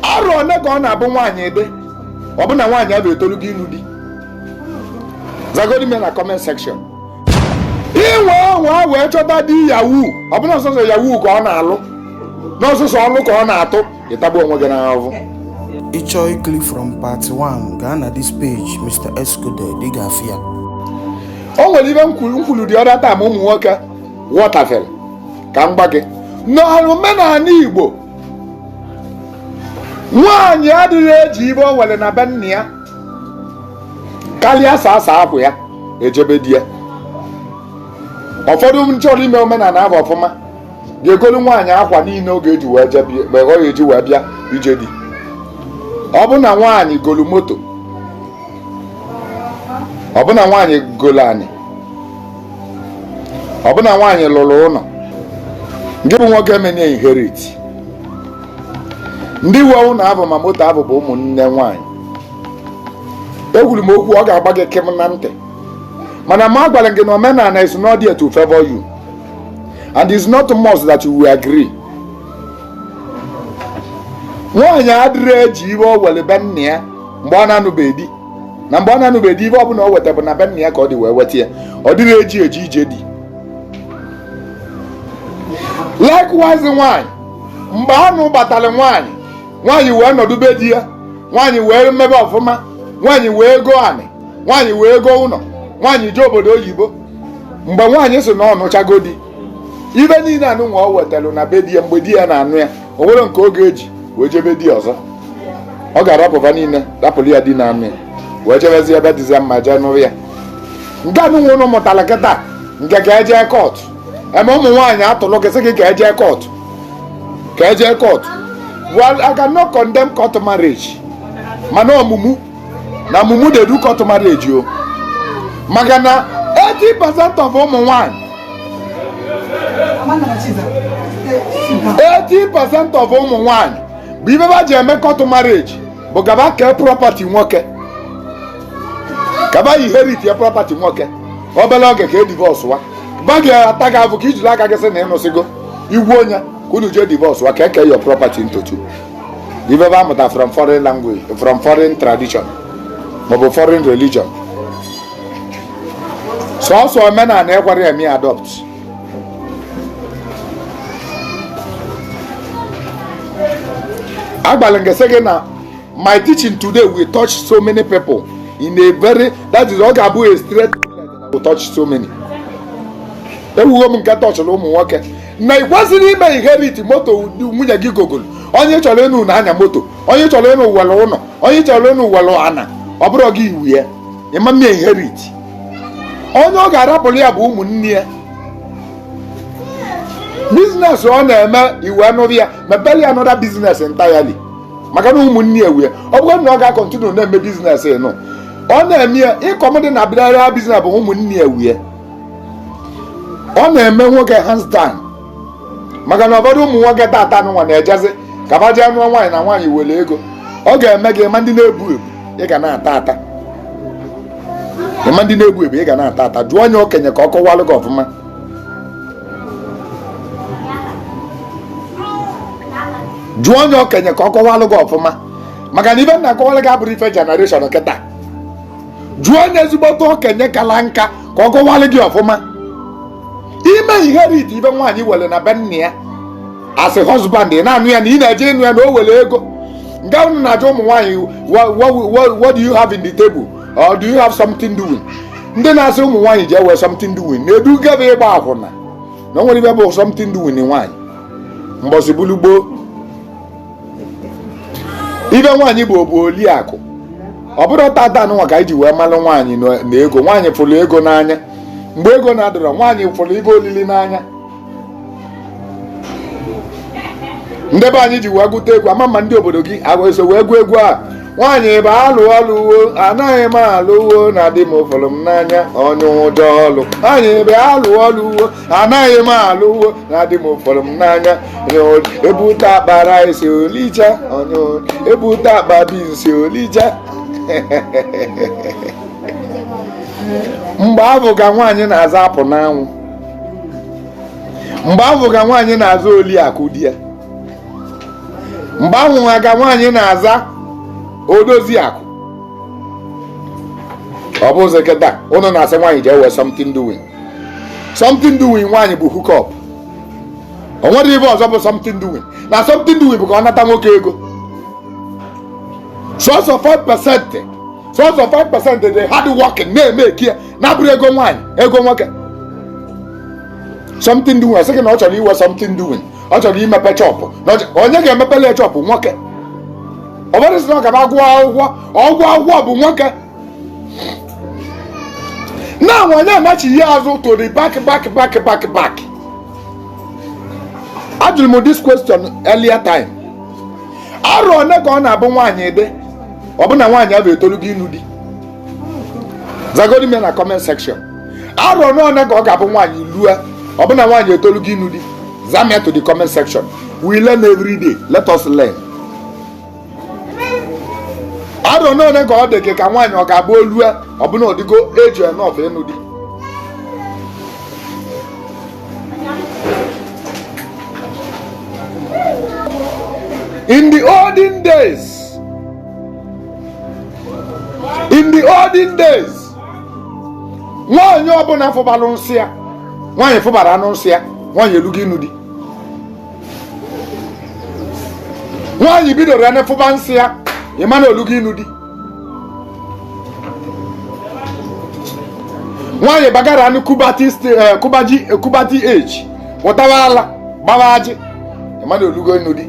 Arọ one ka ọ na-abụ nwaanyị dị, ọ bụ na nwaanyị abụ etolugo ịnụ di? Zagodi m na comment section. Inwe ọnwa wee chọta di yahoo, ọ bụna ọsọsọ yahoo ka ọ na-alụ, n'ọsọsọ ọlụ ka ọ na-atụ, ịtagbu onwe gị n'ahụhụ. Ị chọọ ikili from part 1, gaa na this page, Mr. Escoded, ị ga-afụ ya. O nwere ibe nkwulu dị ọda taa ma ụmụ nwoke wọtafere ka m gwa gị n'omenala Igbo, nwaanyị adịghị eji ibe o nwere na be nna ya karịa sasa akwụ ya ejebe di ya. Ụfọdụ chọrọ ime omenala ahụ ọfụma ga-egolu nwaanyị akwa niile ọ ga-eji wee jebe, mgbe ọ ga-eji wee bịa ije di. Ọ bụ na nwaanyị golu moto, ọ bụ na nwaanyị golu anị, ọ bụ na nwaanyị lụrụ ụlọ, nke bụ nwoke emenye inherit. Ndị nwe ụlọ abụ ma moto abụ bụ ụmụnne nwaanyị. Ekwuru m okwu, ọ ga-agba gị kem na ntị, mana ma agwara gị na omenala is not there to favor you, and it's not must that you will agree. Nwaanyị adịrị eji ibe o were be nna ya mgbe ọ na-anụbeghị di, na mgbe ọ na-anụbeghị di, ibe ọbụla o weta bụ na be nna ya ka ọ dị wee weta ya. Ọ dịrị eji eji ije di. Likewise nwaanyị, mgbe anụ batara nwaanyị, nwaanyị wee nọdụ be di ya, nwaanyị wee mmebe ọfụma, nwaanyị wee go anị, nwaanyị wee go ụlọ, nwaanyị jee obodo oyibo. Mgbe nwaanyị si na ọ nụchago di, ibe niile anụ nwa o wetalụ na be di ya mgbe di ya na-anụ ya, o nwere nke oge eji wee jebe di ọzọ, ọ ga-arapụba niile, rapụrụ ya di na-anụ ya, wee jebezi ebe dịzi mma jee nụrụ ya. Nke anụ nwa ụnụ mụtara kịta nke ka eje court eme ụmụ nwaanyị atụrụ gị sị gị ka eje court, ka eje court. Well, I cannot condemn court marriage, mana ọmụmụ na mumu dey do court marriage o, maka na 80% of ụmụ nwaanyị, 80% of ụmụ nwaanyị bụ ibe ba ji eme court marriage bụ gaba kee property nwoke, kaba inherit ya property nwoke. Obere oge ka e divorce wa, ba ga-ata gị avụ ka ijiri aka gị sị na ịnụsịgo igwu onye ka unu jee divorce wa ka eke your property into two. Ibe ba amụta from foreign language, from foreign tradition maọbụ foreign religion, sọsọ omenala ekwere eme adopt. Agbara m gị sị gị na my teaching today will touch so many people in a very, that is, ọ ga-abụ a straight bullet will touch so many. Ewugo m nke tọchịrị ụmụ nwoke na ị kwesịrị ime inherit moto nwunye gị gogolo. Onye chọrọ ịnụ na anya moto, onye chọrọ ịnụ were ụlọ, onye chọrọ ịnụ were ana, ọ bụrụ gị iwu ya ịma mme inherit. Onye ọ ga-arapụrụ ya bụ ụmụnne ya. Business ọ na-eme iwe nụrụ ya, mepere ya another business entirely, maka na ụmụnne ya ewu ya. Ọ bụrụ na ọ ga-acontinue na-eme business nụ ọ na-eme ya, ịkọm dị na bịara business bụ ụmụnne ya ewu ya. Ọ na-eme nwoke hands down, maka na ụfọdụ ụmụ nwoke tata nwa na-ejezi ka ba jee nụọ nwaanyị na nwaanyị were ego. Ọ ga-eme gị ịma ndị na-ebu ebu ị ga na-ata ata, ịma ndị na-ebu ebu ị ga na-ata ata. Jụọ onye okenye ka ọ kọwalụ gị ọfụma. Jụọ onye okenye ka ọ kọwalụ gị ọfụma, maka na ibe nna akọwalụ gị abụrụ ife generation kịta. Jụọ onye ezigbote okenye kala nka ka ọ kọwalụ gị ọfụma. Ime inherit ibe nwaanyị were na be nna ya as a husband, ị na-anụ ya na ị na-eje ịnụ ya na o were ego. Nke unu na-ajụ ụmụ nwaanyị, what do you have in the table, or do you have something doing? Ndị na-asị ụmụ nwaanyị ji ewe something doing na-eduga bụ ịgba akwụna na o nwere ibe bụ something doing nwaanyị mbọsị bulu gboo. Ibe nwaanyị bụ obu oliakụ, ọ bụrụ tata nwa ka anyị ji wee malụ nwaanyị na ego. Nwaanyị fụrụ ego n'anya mgbe ego na-adịrọ, nwaanyị fụrụ ibe olili n'anya. Ndị be anyị ji wee gụta egwu ama ma ndị obodo gị eso wee gụọ egwu a: nwaanyị bụ alụ ọlụwo, anaghị m alụwo na di m fụrụ m n'anya, onye ụjọ ọlụ. Nwaanyị bụ alụ ọlụwo, anaghị m alụwo na di m fụrụ m n'anya, ebute akpa rice olija, onye ebute akpa beans olija. Mgbe ahụ ka nwaanyị na-aza apụ n'anwụ, mgbe ahụ ka nwaanyị na-aza oliakụ di ya. Mgbe ahụ aga nwaanyị na-aza odozi akụ. Ọ bụ ụzọ kịta ụnụ na-asị nwaanyị jee wee something doing. Something doing nwaanyị bụ hook up. O nwere ibe ọzọ bụ something doing. Na something doing bụ ka ọ nata nwoke ego. Sọsọ 5%, sọsọ 5% dị hard working na-eme eki ya na-abụrụ ego nwaanyị, ego nwoke. Something doing, sị gị na ọ chọrọ iwe something doing, ọ chọrọ imepe chọpụ. Onye ga-emepele ya chọpụ? Nwoke. Ọ bụrụ sị na ọ gaba gụọ akwụkwọ, ọgwụ akwụkwọ bụ nwoke. Na onye anachighị azụ to the back, back, back, back, back. Ajụrụ m this question earlier time. Arọ one ka ọ na-abụ nwaanyị dị ọ bụ na nwaanyị abụ etolugo ịnụ di? Zagodi m ya na comment section. Arọ one ka ọ ga-abụ nwaanyị lue ọ bụ na nwaanyị etolugo ịnụ di? Zam ya to the comment section. We learn every day, let us learn. Arọ one ka ọ dị gị ka nwaanyị ọ ga-abụ olue ọ bụ na ọ dịgo age enough ịnụ di? In the olden days, in the olden days, nwaanyị ọbụla fụbalụ nsị ya, nwaanyị fụbara anụ nsị ya, nwaanyị elugo ịnụ di. Nwaanyị bidoro ya fụba nsị ya, ịma na olugo ịnụ di. Nwaanyị bagara anụ kubati kubaji kubati age, pụtawa ala gbawa ajị, ịma na olugo ịnụ di.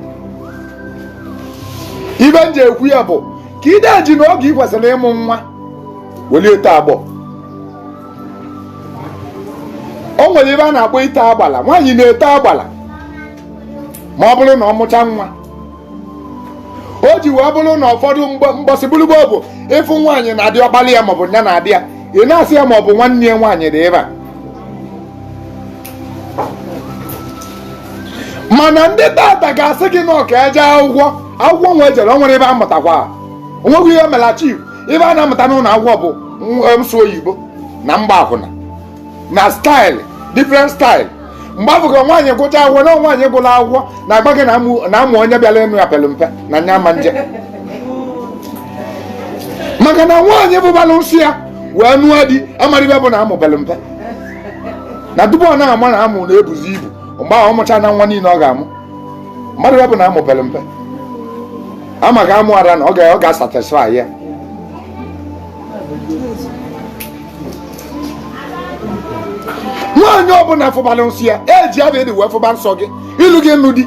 Ibe m ji ekwu ya bụ ka ide ji na oge ị kwesịrị ịmụ nwa welie ete agbọ. O nwere ebe a na-akpọ ite agbala. Nwaanyị na-ete agbala ma ọ bụrụ na ọ mụcha nwa. O ji wee bụrụ na ụfọdụ mgbọsị bụrụgbo bụ ịfụ nwaanyị na-adị ọkpali ya maọbụ ya na-adị ya, ị na-asị ya maọbụ nwanne ya nwaanyị dị ebe a. Mana ndị tata ga-asị gị na ọka eje akwụkwọ, akwụkwọ nwa ejere o nwere ebe a mụtakwa, onweghị ihe mere chief. Ebe a na-amụta n'ụlọ akwụkwọ bụ nsụ oyibo na mgba akwụna na style, different style. Mgbe afọ ka nwaanyị gụcha akwụkwọ na nwaanyị gụrụ akwụkwọ na-agba gị na amụ onye bịara ịnụ ya pere mpe na nya ma nje, maka na nwaanyị bụbalụ nsị ya wee nụọ di amaribe bụ na amụ pere mpe na tupu ọ na-ama na amụ na-ebuzi ibu. Mgbe ahụ ọ mụcha na nwa niile ọ ga-amụ mmadụ bụ na amụ pere mpe ama ga-amụ ara na ọ ga-asatisfy ya. Nwaanyị ọbụla fụbalụ nsị ya eji abụ edi wee fụba nsọ gị ịlụ gị nụ di.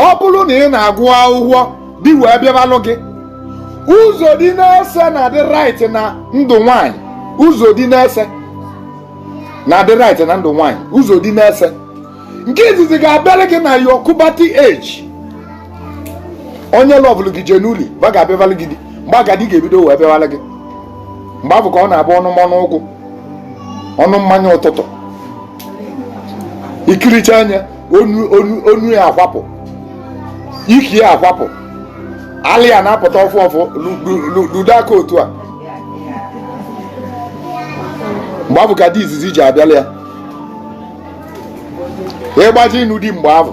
Ọ bụrụ na ị na-agụ akwụkwọ di wee bịabalụ gị, ụzọ dị na-ese na-adị right na ndụ nwaanyị. Ụzọ dị na-ese na-adị right na ndụ nwaanyị. Ụzọ dị na-ese nke izizi ga-abịara gị na your puberty age. Onye lọvụlụ gị jenuli ba ga-abịabalụ gị di. Mgbe agadi ga-ebido wee bịawalụ gị, mgbe ahụ ka ọ na-abụ ọnụ mmanụ ụgwụ, ọnụ mmanya ụtụtụ, ikiricha anya onu onu onu ya akwapụ, iki ya akwapụ, alị ya na-apụta ọfụ ọfụ, ludo aka otu a. Mgbe ahụ ka di izizi ji abịala ya ịgbaji ịnụ di. Mgbe ahụ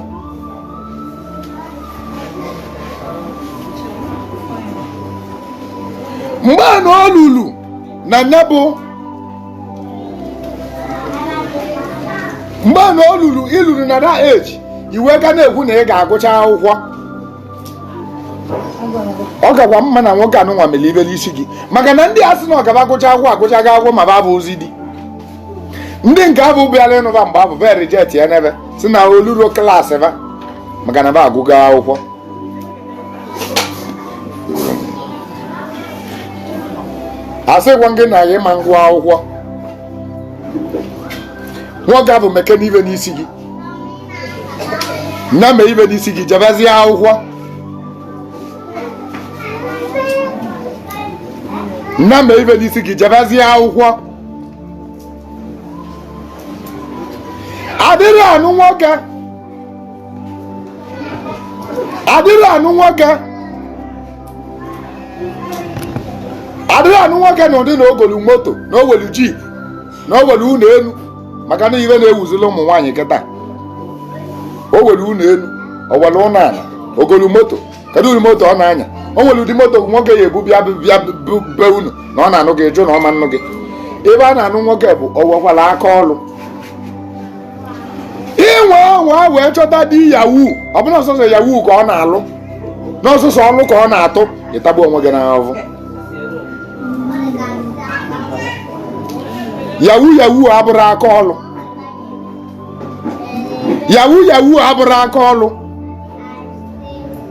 mgbe a na olulu na ya bụ mgbe a na olulu iluru na that age, iwe ga na-ekwu na ị ga-agụcha akwụkwọ. Ọ gakwa mma na nwoke anụnwa mere ibe n'isi gị, maka na ndị a sị na ọ gaba agụcha akwụkwọ agụchaghị akwụkwọ ma ba bụ ozi di. Ndị nke abụ bịara ịnụba mgbe abụ be reject ya n'ebe si na oluro klaasị ba, maka na ba agụgo akwụkwọ. Asịkwa gị na gị ma ngụ akwụkwọ, nwoke abụ meke n'ibe n'isi gị na mee ibe n'isi gị, jebezie akwụkwọ na mee ibe n'isi gị, jebezie akwụkwọ. Adịrị anụ nwoke, adịrị anụ nwoke, adịrị anụ nwoke na ụdị na ogolu moto na owelu jeep na owelu ụlọ elu, maka na ibe na-ewuzila ụmụ nwaanyị kịta o were ụlọ elu. O nwere ụlọ ala? Ogolu moto? Kedu ụdị moto ọ na-anya? O nwere ụdị moto nwoke ya ebu bịa bịa be unu na ọ na-anụ gị, jụ na ọ ma nnụ gị. Ebe a na-anụ nwoke bụ o nwekwara aka ọrụ. Inwe anwa wee chọta di yahoo, ọ bụrụ ọsọsọ yahoo ka ọ na-alụ, n'ọsọsọ ọlụ ka ọ na-atụ, ịtagbu onwe gị n'ahụhụ. Yahoo yahoo abụrụ aka ọlụ. Yahoo yahoo abụrụ aka ọlụ.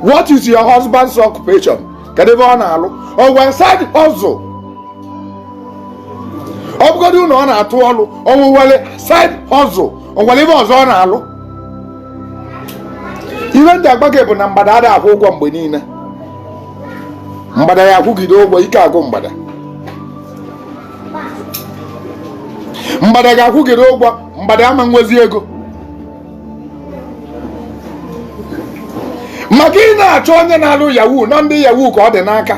What is your husband's occupation? Kedu ebe ọ na-alụ? O nwere side hustle? Ọ bụgodị na ọ na-atụ ọlụ, o nwere side hustle? O nwere ebe ọzọ ọ na-alụ? Ihe ndị agba gị bụ na mgbada ada akwụ ụgwọ mgbe niile. Mgbada ya akwụgide ụgwọ, ike agụ mgbada. Mgbada ga-akwụgide ụgwọ, mgbada ama nwezi ego. Maka ị na-achọ onye na-alụ yahoo, na ndị yahoo ka ọ dị n'aka.